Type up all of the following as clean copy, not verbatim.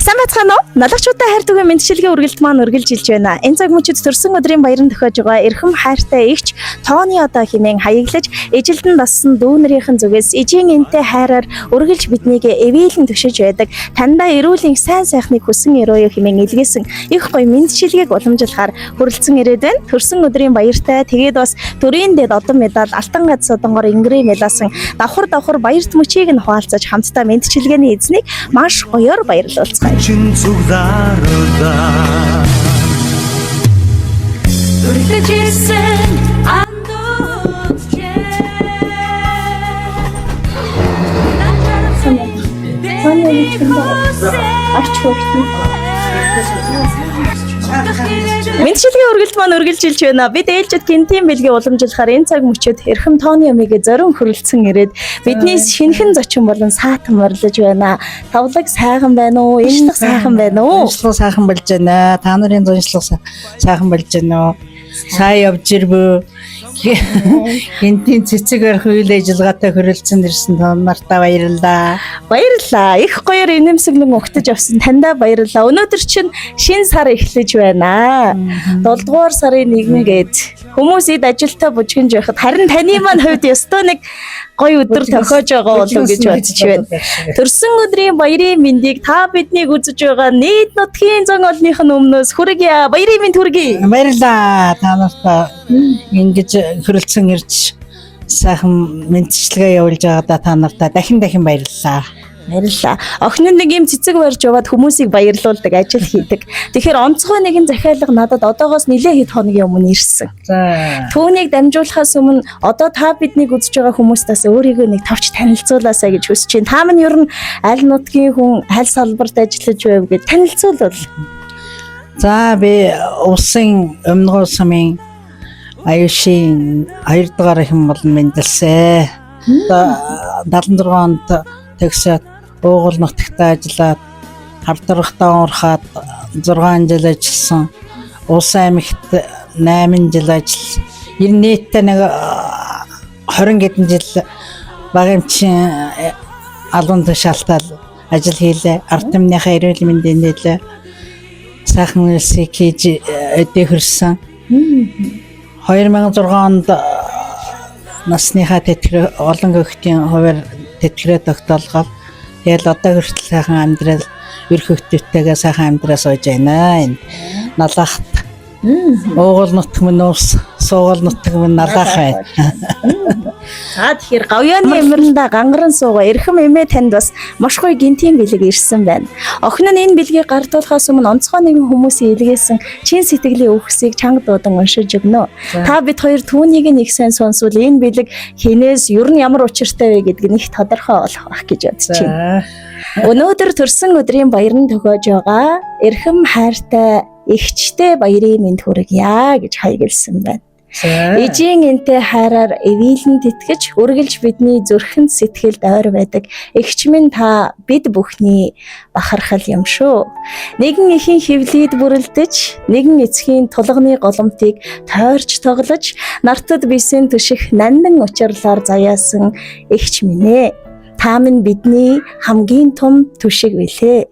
Сайн байцгаана уу? Налагчуудаа хайр түгээн мэндчилгээ үргэлт маань үргэлж илж байна. Энэ цаг мөчид төрсөн өдрийн баяран тохиож байгаа эрхэм хайртай эгч Тооны одоо хэмээн хаяглаж ижилдэн дассан дүүнэрийнхэн зүгээс ижийн энтэй хайраар үргэлж биднийг эвээлэн төшөж байдаг. Таньда эрүүл энх сайн сайхныг хүсэн өрөөё хэмээн илгээсэн их гоё мэндчилгээг уламжлахаар хүрэлцэн ирээд байна. Төрсөн өдрийн баяртай тэгээд бас төрийн дэд одон медаль алтан гац содонгоор ингэрээ мэлаасан давхар давхар баярт мөчийг нь хуваалцаж хамтдаа мэндчилгээний эзнийг маш гоёор баярлуулцгаая. Чин цугларда Өрлөж ирсэн андууд Арч хөвгтөн. Мэндчилгээний үргэлж маань үргэлж илж байна. Бид ээлжид гинтийн бэлгийн уламжлахаар энэ цаг мөчид эрхэм тооны ямиг зориун хөрөлдсөн ирээд бидний шинхэн зочин болон саатан морилж байна. Тавлаг сайхан байна уу? Эншлэг сайхан байна уу? Зуншлаг сайхан болж байна. Та нарын зуншлаг сайхан болж байна уу? Сайн явж ирвэ. Гинтийн цэцэг барих үйл ажиллагаатай хөрөлдсөн ирсэн та нартаа баярлалаа. Баярлалаа. Их гоёор инэмсэглэн угтаж авсан таньдаа баярлалаа. Өнөөдөр чинь шинэ сар эхлэж байна. 7 дугаар сарын 1 гээд хүмүүс эд ажилтаа бужигнж байхад харин таны маань хувьд ёстой нэг гоё өдөр тохиож байгаа болов уу гэж бодож байна. Төрсөн өдрийн баярын мэндийг та биднийг үзэж байгаа нийт нутгийн зан олных нь өмнөөс хүргье. Баярын мэнд хүргье. Баярлалаа. Та нартаа ингэж хөрөлдсөн ирж сайхан мэдчилгээ явуулж байгаадаа та нартаа дахин дахин баярлалаа. Баярлалаа. Охин нь нэг юм цэцэг барьж яваад хүмүүсийг баярлуулдаг ажил хийдэг. Тэгэхээр онцгой нэгэн захиалга надад одоогоос нилээ хэд хоногийн өмнө ирсэн. За. Түүнийг дамжуулахаас өмнө одоо та биднийг үзэж байгаа хүмүүстээс өөрийгөө нэг товч танилцуулаасай гэж хүсэж байна. Та минь ер нь аль нутгийн хүн, аль салбарт ажиллаж байв гэж танилцуулбал. За би улсын өмнөгөө сумын аюушийн 2 дугаар хэн болон мэндэлсэ. Одоо 76 онд төгсөөд уугуул нутагт ажиллаад хавдрахтаа уурхаад 6 жил ажилласан. Улсын аймагт 8 жил ажилласан. Ер нь нийтдээ нэг 20 хэдэн жил багамчин албан тушаалтал ажил хийлээ. Ард түмнийхээ эрүүл мэндийн нээлээ сайхан үйлсийг хийж өдөө хөрсөн. 2006 онд насныхаа тэтгэр олон хөгтийн хуваар тэтгэрээ тогтоолгоо. Тэгэл одоо хүртэл сайхан амьдрал өр хөгтөтэйгээ сайхан амьдраа сууж байна. Энэ налахт уугуул нутг минь уус, суугуул нутг минь налаах байна. За тэгэхээр гавьяаны эмрэндээ гангаран суугаа эрхэм эмээ танд бас маш гоё гинтийн бэлэг ирсэн байна. Охин нь энэ бэлгийг гардуулахаас өмнө онцгой нэгэн хүмүүсийн илгээсэн чин сэтгэлийн үгсийг чанга дуудан уншиж өгнө. Та бид хоёр түүнийг нь их сайн сонсвол энэ бэлэг хинээс ер нь ямар учиртай вэ гэдг нь их тодорхой болох байх гэж бодож байна. Өнөөдөр төрсөн өдрийн баяр нь тохиож байгаа эрхэм хайртай эгчтэй баярын мэнд хүргье гэж хаягласан байна. За. Эжийн энтэй хайраар эвийлэн тэтгэж үргэлж бидний зүрхэнд сэтгэлд ойр байдаг. Эгч минь та бид бүхний бахархал юм шүү. Нэгэн эхийн хөвлөд бүрэлдэж, нэгэн эцгийн тулганы голомтыг тойрч тоглож, нартад бисэн төших нандин учирлаар заяасан эгч минь ээ. Та минь бидний хамгийн том түшиг билээ.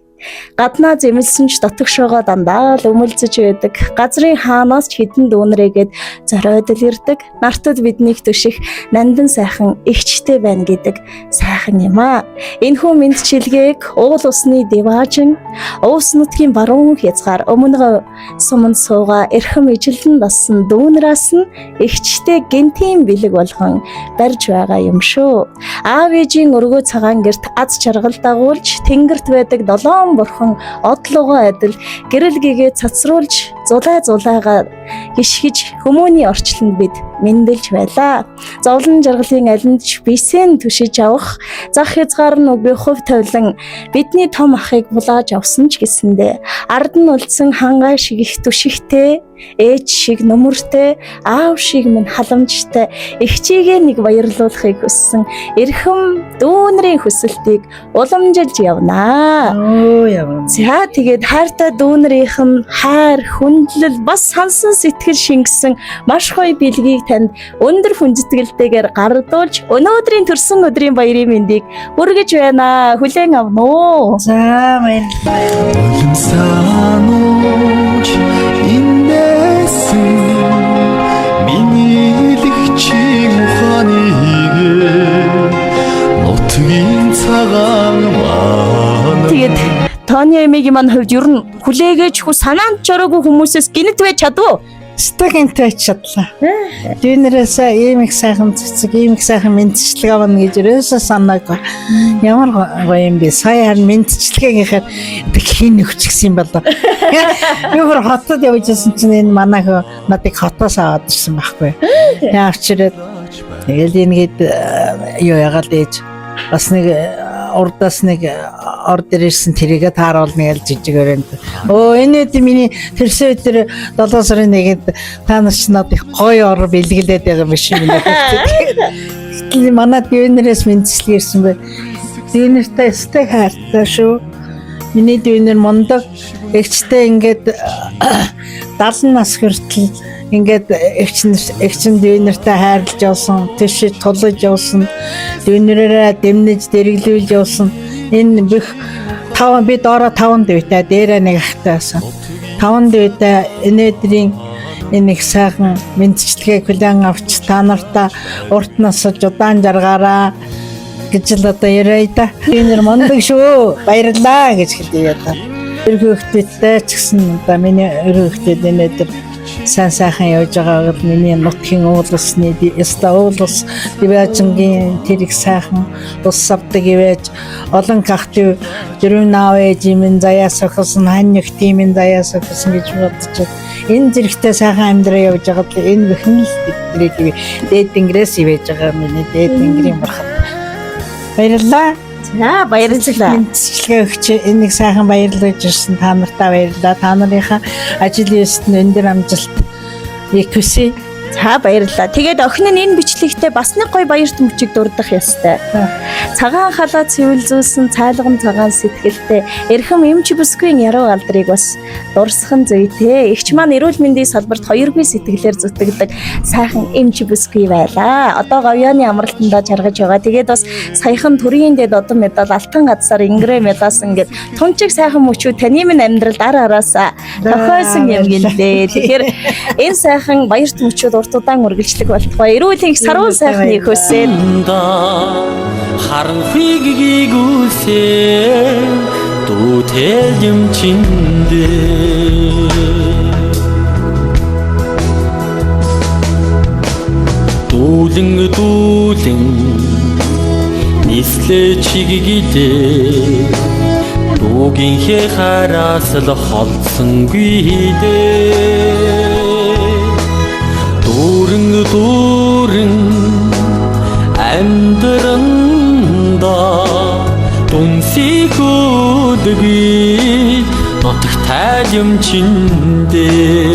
Гаднаа зэмлсэн ч дотогшоогоо дандаа л өмөлзөж байдаг. Газрын хаанаас ч хідэн дүүнрээгээд зориод л ирдэг. Нартад биднийг төших нандин сайхан эгчтэй байна гэдэг сайхан юм аа. Энэхүү мэндчилгээг уул усны диваажин, уус нутгийн баруун хязгаар өмнөгөө суманд суугаа эрхэм ижилдэн дассан дүүнраас нь эгчтэй гентийн бэлэг болгон барьж байгаа юм шүү. Аав ээжийн өргөө цагаан герт аз жаргал дагуулж тэнгэрт байдаг долоон бурхан одлогоо адил гэрэл гэгээ цацруулж зулай зулайгаа гიშгэж хүмүүний орчлонд бид мэндэлж байлаа. Зовлон жаргалын алинд ч бисэн түшиж авах зах хязгаар нь үгүй хувь тавилан бидний том ахыг булааж авсан ч гэсэндээ ард нь үлдсэн хангай шиг их түшигтэй ээж шиг нүмертэй аав шиг минь халамжтай эгчийгээ нэг баярлуулахыг хүссэн эрхэм дүүнрийн хүсэлтийг уламжилж явнаа. Оо ямар. За тэгээд хайртай дүүнрийнх нь хайр, хүндлэл бас сансан сэтгэл шингэсэн маш гоё бэлгийг баярыг танд өндөр хүндэтгэлтэйгээр гардуулж өнөөдрийн төрсөн өдрийн баярын мэндийг хүргэж байна. Хүлээн авна уу? За, баярлалаа. Нулимсаанууч инээсэн миний лэгчийн ухааныг нутгийн цагаан маань. Тэгээд Тони Эмигийн маань хувьд ер нь хүлээгээч хүү санаанд ч ороогүй хүмүүсээс гинэт байж чадв. Стагент байж чадлаа. Дүүнэрээсээ ийм их сайхан цэцэг, ийм их сайхан мэдчилгээ авна гэж ерөөсөө санаагүй. Ямар гоё юм бэ? Сая харин мэдчилгээ гэхээр хин өгчихсэн юм болоо. Би бүр хотод явж байсан чинь энэ манай хөө надыг хотоос аваад ирсэн байхгүй. Тэгээ авчираад тэгэл ингээд юу ягаал ээж бас нэг урдаас нэг ордер ирсэн, тэрийгэ тааруулна гэж жижиг өрөөнд. Өө, энэ өдөр миний төрсөн өдөр 7 сарын 1-нд та нар ч надад их гоё ор бэлгэлээд байгаа юм шиг юм. Гэтэл манай дүүнерээс мэдчилгээ ирсэн бай. Дүүнертэй өстэй хайртай шүү. Миний дүүнер мундаг эгчтэй, ингээд 70 нас хүртэл ингээд эгчин дүүнертэй хайрлаж явсан, төшөж тулаж явсан, дүүнерээрээ дэмнэж дэргэлүүлж явсан. Энэ бүх таван, би доороо таван дүүтэй, дээрээ нэг ахтай байсан. Таван дүүтэй энэ өдрийн энэ их сайхан мэдчилгээг хүлээн авч та нартаа урт насаж удаан жаргаараа гэж л одоо яриа да. Дүүнер мундаг шүү. Баярлалаа гэж хэлье одоо. Тэр хүүхдүүдтэй ч гэсэн одоо миний өр хүүхдүүд энэ өдөр сайн сайхан явж байгаа бол миний нутгийн уул усны яста уул ус диваажингийн тэр их сайхан ус авдаг ивэж олон гахтив дөрөв наав ээжийн минь заяа сохисон, хань нөхдийн минь заяа сохисон гэж бодож байна. Энэ зэрэгтэй сайхан амьдрал явж байгаад л энэ бүхэн л бидний дээд тэнгэрээс ивэж байгаа миний дээд тэнгэрийн бурхад. Баярлалаа. За, баярлалаа. Мэдчилгээ өгч энийг сайхан баярлаж ирсэн та нартаа баярлалаа. Та нарынхаа ажил ёсод нь өндөр амжилт их хүсье. За, баярлалаа. Тэгээд охин нь энэ бичлэгтээ бас нэг гоё баярт мөчийг дурдах ёстой. Цагаан халаа цэвэлзүүлсэн цайлган цагаан сэтгэлтэй эрхэм эмч бүсгүйн яруу алдрыг бас дурсах нь зүйтэй. Эгч маань эрүүл мэндийн салбарт хоёргүй сэтгэлээр зүтгэдэг сайхан эмч бүсгүй байлаа. Одоо говьяны амралтандаа чаргаж байгаа. Тэгээд бас саяхан төрийн дэд одон медаль, алтан газар ингэрэ медалсан гэд тунчиг сайхан мөчүүд таны минь амьдралд ар араасаа тохиосон юм гинлээ. Тэгэхээр энэ сайхан баярт мөчүүд урт удаан үргэлжлэх болтугай. Эрүүл их саруул сайхныг хүсээд Харанхуйг гүйсээ дүүтэл юм чиндээ. Дүүлэн дүүлэн нислээ чиглэлээ дүүгийнхээ хараас л холдсонгүй дээ. Дүүрэн дүүрэн амьдранда дүнсий хөдгий нутагтай юм чиндээ.